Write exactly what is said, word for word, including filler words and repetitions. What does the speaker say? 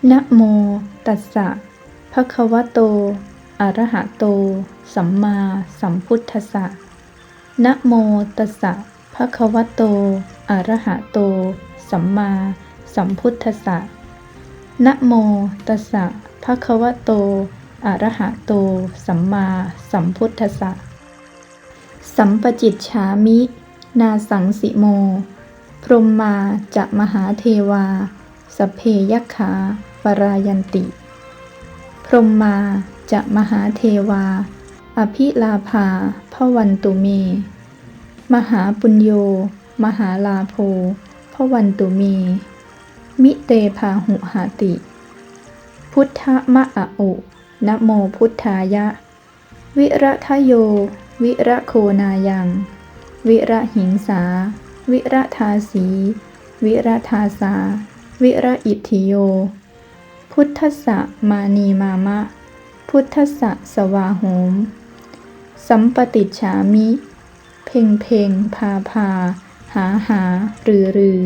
Namo tassa bhagavato arahato sammāsambuddhassa. Namo tassa bhagavato arahato sammāsambuddhassa. Namo tassa bhagavato arahato sammāsambuddhassa. Sampacicchāmi nāsaṃsimo. Brahmā ca mahādevā sabbe yakkhā parāyanti. Brahmā ca mahādevā abhilābhā bhavantu me. Mahāpuñño mahālābho bhavantu me. Mite bāhuhati. Buddha ma a u. Namo buddhāya. Viradayo viragonāyaṃ virahiṃsā viradāsī viradāsā viraitthiyo. Buddhassa mānīmāma, buddhassa svāhoma. Sampaṭicchāmi. เพ็งเพ็ง พาพา หาหา ฤๅฤๅ